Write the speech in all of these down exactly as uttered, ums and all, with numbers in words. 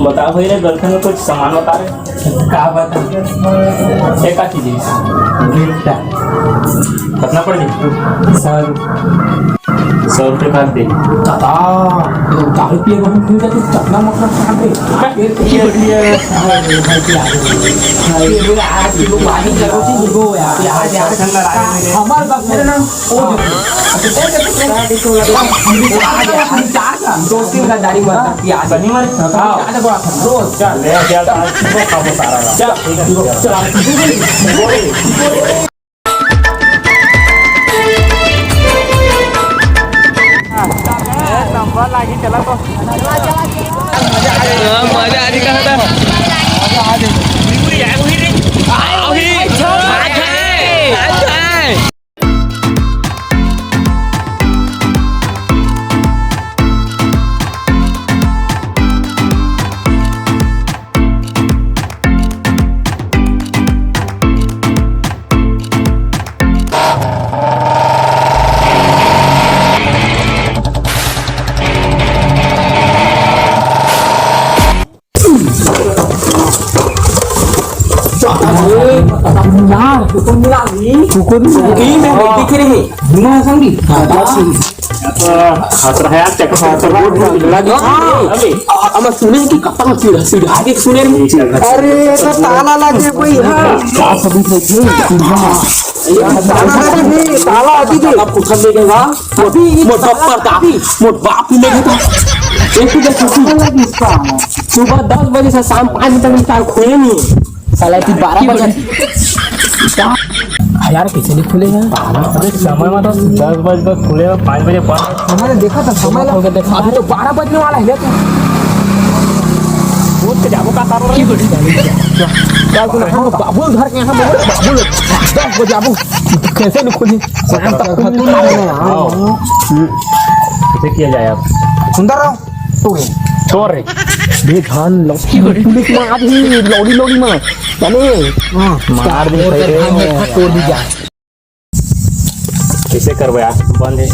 बता भाई रे, girlfriend में कुछ सामान बता रे। का बता? एक का चीज है? Gift। कितना पड़ गई? सौ रुपये। सौ रुपये काट दे। दादा, तो दारू पिए वक्त मिल जाते, कितना मतलब खराब है। ये, ये, ये, अरे भाई, क्या है? ये बोला, आज ये लोग बाहर करो, ठीक है, वो यार, यार, यार, हमारे बाप मेरे नाम, वो जो, अच्छा, तेरे, तेरे, तेरे, हम भी चार, हम चार का, हम दोस्ती में दाढ़ी मारता, प्याज। सही मारे? हाँ। रोज। चल, ले, चल, आज सुबह खाबो सारा। चल, चल। नंबर लागी, चला तो। मजा आ रही, कहाँ था? मजा आ रही। अच्छा है, अच्छा है। यार, कुकुर मिला नहीं। कुकुर नहीं, मैं दिख रही। बिना संगी। हाँ, बस। हाँ, तो है यार, चेक कर, चेक कर, बहुत लगी। हाँ। अबे। अब मैं सुने कि कतक चिढ़ा, चिढ़ा के सुने नहीं। अरे, तो ताला लगे कोई, हाँ। क्या सबूत है ये? हाँ। ये ताला लगे नहीं, ताला अभी दे। अब कुछ ले गए, वाह। अभी ये मोर बाप ताला पर था। अभी। मोर बाप ही ले गए था। एक तो देख, सुबह दस बजे से शाम पाँच बजे तक इसका खोए नहीं है। साला इतनी बारह बजे। क्या? यार, कैसे नहीं खुलेगा? अरे, समय में तो दस बजे तक खुलेगा, पाँच बजे बंद। हमने देखा था समय खोल के देखा। अभी तो बारह बजने वाला है, ले तू। वो तो जाबो का सारो रे। क्या खुला? हम बाबुल घर के यहाँ बोल, बाबुल। दस बजे आबो। कैसे नहीं खुली? कैसे किया जाए अब? सुंदर राव। तोरे। तोरे। बे धान लौकी पुलिस में आज ही लौड़ी लौड़ी में। जाने? हाँ। मार दे और पहले। धान में खा तोड़ दी जा। कैसे करबे यार? बंद है।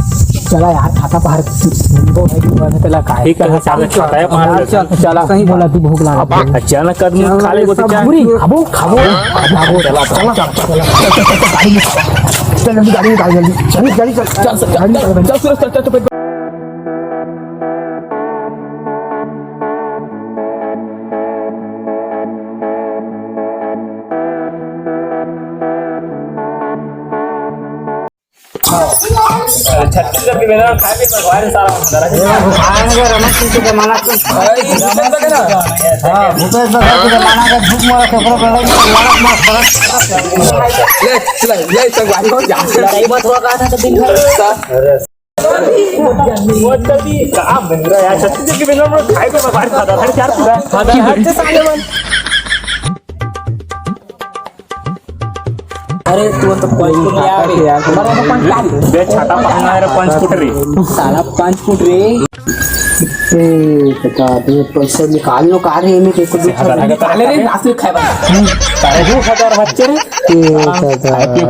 चला यार, खाता बाहर वो है कि बंद है, चला काय? ठीक है, चला, चला, चला, चला, चला, चला, चला। सही बोला तू, भूख लगा। अब अचानक आदमी खा ले, वो तो क्या? पूरी, खाबो, खाबो, खाबो। चला, चला, चला, चला, चला, गाड़ी में। चल, जल्दी, गाड़ी निकाल, जल्दी। जल्दी, जल्दी, चल, चल, चल, चल, चल, चल, चल, चल, चल, चल। छत्तीसगढ़ के बेरा में खाए पिए में भगवान सारा होता रहा। भगवान के रमन सिंह के जमाना के। हाँ, भूपेश बघेल के जमाना का झूठ मारा, केकरो पे लड़ाई मार, लड़त मार, फरक। ले, ले, ले, संगवारी हो जा। लड़ाई मत हुआ कहा था तो दिन भर। वो तभी का बन रहा है यार, छत्तीसगढ़ के बिना में खाए पे बाहर खाता था, चार पूरा खाता है, अच्छे साले मन। अरे, तू तो पाँच फुट ले आ बे। हमारा तो पाँच क्या रे? बे, छाता पहनना है रे, पाँच फुट रे। साला पाँच फुट रे। ए, बता दे, पैसा निकाल लो, का रे, मैं तेरे को दो हजार निकाले रे, नासिर खाए बा। साढ़े दो हजार बच्चे रे। ए, दादा। ये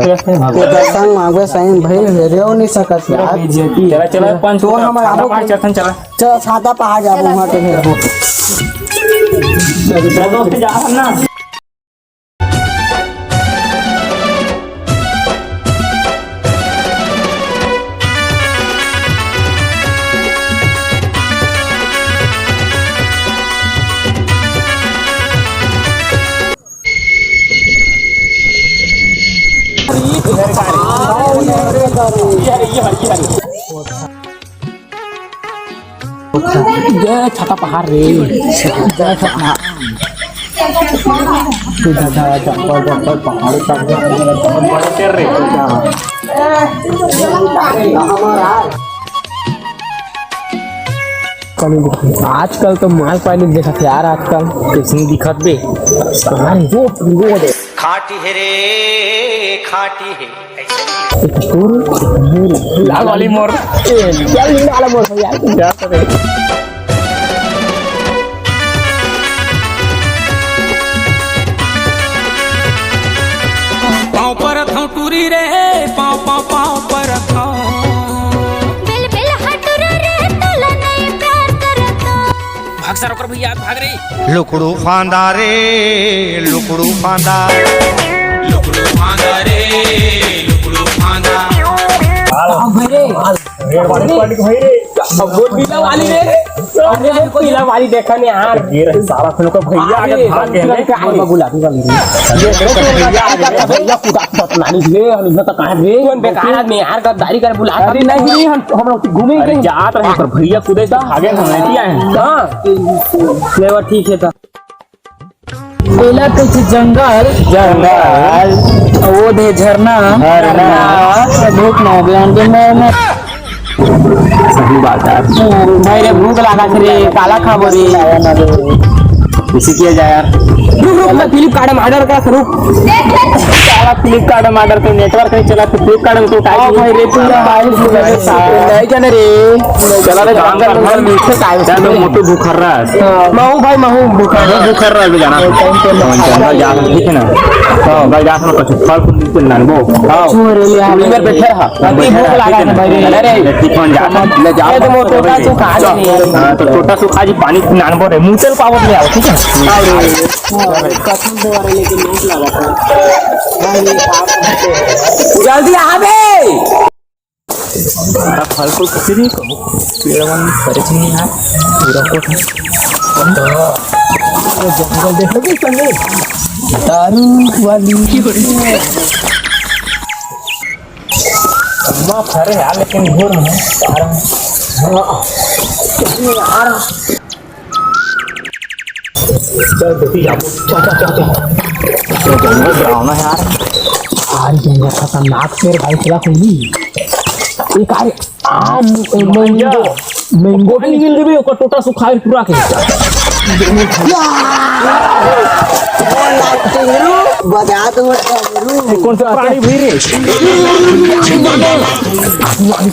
दर्शन मांगवे साइन भाई, हेरे हो नहीं सकत यार। चला, चला, पाँच तो हमारा छाता पहाड़ चढ़थन, चला। चला, छाता पहाड़ जाबो, वहाँ के हेरबो। चलो, दोस्त, जा ना। जय छाता पहाड़ रे, जय छाता। दादा, जंगल, जंगल, पहाड़, पहाड़, बड़े तेर रे। आजकल तो माल पानी देखत यार, आजकल कैसे दिखत बे? कहाँ रे? वो, वो दे। खाटी है रे, खाटी है। लाल वाली मोर। ए, लाल वाला मोर भैया। क्या करे? पाँव परत हँव टूरी रे, पाँव, पाँव, पाँव परत हँव। बिल, बिल हटुरा रे, तोला नहीं प्यार करत हँव। अक्सर ओकर भैया भाग रही। लुकड़ू फांदा रे, लुकड़ू फांदा। लुकड़ू फांदा रे, लुकड़ू फांदा। अब गोद पीला वाली रे। अरे, कोई पीला वाली देखा नहीं यार। ये रहे सारा फिर ओकर भैया आगे भाग गए हैं। अरे, गुलाबी वाली रे। ये भैया आगे, भैया कुदा कुदा नानी रे, हम इधर तक आए रे। कौन बेकार आदमी यार, गद्दारी कर बुला। अरे नहीं, नहीं, हम, हम लोग घूमेंगे। अरे जात रहे पर भैया कुदे से भागे ना, नहीं आए हैं। कहाँ? ले वो ठीक है था। पहला कुछ जंगल, जंगल। वो दे झरना, झरना। भूख ना हो गया उनके मैं, मैं। सही बात है। भाई रे, भूख लागत रे, काला खाबो रे। इसी किया जाए यार। रुक, रुक, मैं Flipkart में order कर, रुक। साला Flipkart में order कर, network नहीं चला, तो Flipkart में तो टाइप हाँ भाई रे, तू ना भाई, नहीं जाने रे। चला रे, काम कर, घर में इसे टाइप चल, तो मोटू भूखर रहा है। हाँ। मैं हूँ भाई, मैं हूँ भूखर। हाँ, भूखर रहा है, जाना। टाइम पे जंगल जा, ठीक है ना? हाँ, भाई, जा, सुनो, कुछ फल फूल बिल्कुल ना, वो। हाँ। छोरे ले, हम इधर बैठे रहा। अभी भूख लगा है भाई। अरे, टिफिन जा, ले जा। ये तो वो टोटा सुखा जी। हाँ, तो टोटा सुखा जी पानी नानबो रे, मुंह तेल पावत ले आओ, ठीक है? आओ रे। कसम से वाला लेकिन भूख लगा था। भाई, आप जल्दी आ बे। फल फूल कुछ नहीं, पेड़ मन परे नहीं है, पूरा को जंगल देखो कि संगे दारू वाली। अम्मा फरे यार, लेकिन घोर में सारा। हाँ। यार। चल, बेटी, जाओ। चल, चल, चल, चल। तो जंगल डरावना है यार। आज जंगल खतरनाक शेर भाई, चला कोई। एक आ रे, आम, मैंगो, मैंगो भी मिल गई, ओकर टोटा सुखाए पूरा के। बजा दो, टिंगरू। कौन सा प्राणी भाई रे?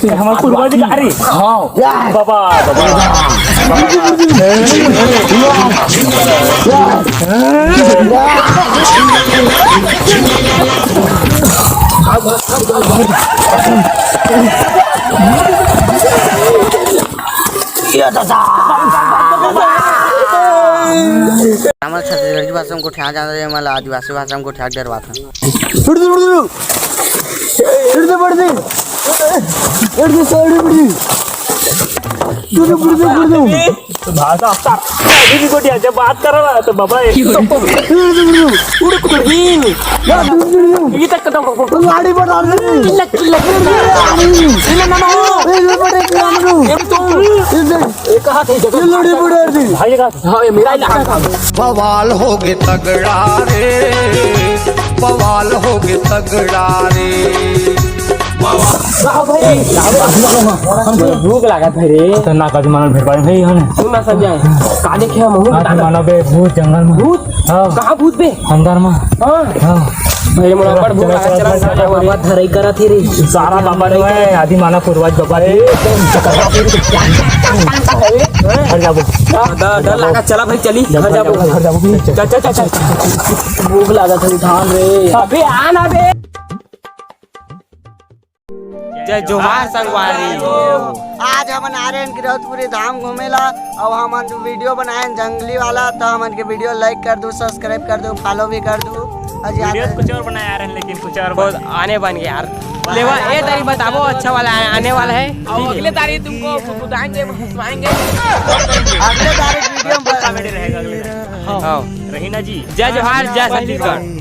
हमारे पूर्वज का रे। हाँ। बाबा, बाबा। हमर छत्तीसगढ़ी भाषा में गोठिया जाना रहे, हमला आदिवासी भाषा में गोठिया डरवात हन। उड़ दे, उड़ दे, उड़ दे, उड़ दे, उड़ दे, उड़ दे, साड़ी उड़ दे। उड़ दे, उड़ दे, उड़ दे। भाषा अभी भी गोठिया जब बात कर रहा है तो बाबा एक तो उड़ दे, उड़ दे, उड़ दे। उड़ दे, उड़ दे। ये तक तो लाड़ी बना दे। लक, लक, लक। ये ना, ना, ना। ये बड़े काम लो। ये तो ये कहा थे जगह। ये लड़ी बुढ़ा दी। भाई का, हाँ, ये मेरा इलाका था। बवाल होगे तगड़ा रे, बवाल होगे तगड़ा रे। हमको भूख लागत है रे। खतरनाक आदमी मानव भेड़ पाए भाई हम। सुन ना संजय, का देखे हम? आज मानव बे भूत जंगल में। भूत? हाँ। कहाँ भूत बे? अंदर में। हाँ। हाँ। भाई, मोला बड़ भूख लागत, चला, चला, चला, बाबा धरई करत हे रे। सारा बाबा रे, आदि मानव पूर्वज बाबा रे। घर जाबो। हाँ, डर, डर लागत, चला भाई, चली, घर जाबो। घर जाबो। चल, चल, चल, चल। भूख लागत हे, धान रे। अबे आ ना बे। जय जोहार संगवारी हो। आज हमन आ रहे हैं गिरौदपुरी धाम घूमे ला, और हमन वीडियो बनाए हैं जंगली वाला, तो हमन के वीडियो like कर दो, subscribe कर दो, follow भी कर दो। और ज्यादा वीडियो कुछ और बनाए आ रहे हैं, लेकिन कुछ और बहुत बन आने बन गया यार। लेवा, ये तारीख बताबो, अच्छा वाला है, आने वाला है। और अगले तारीख तुमको फुफुदाएंगे, फुफुआएंगे। अगले तारीख वीडियो में कॉमेडी रहेगा अगले तारीख। हाँ। रहीना जी, जय जोहार, जय छत्तीसगढ़।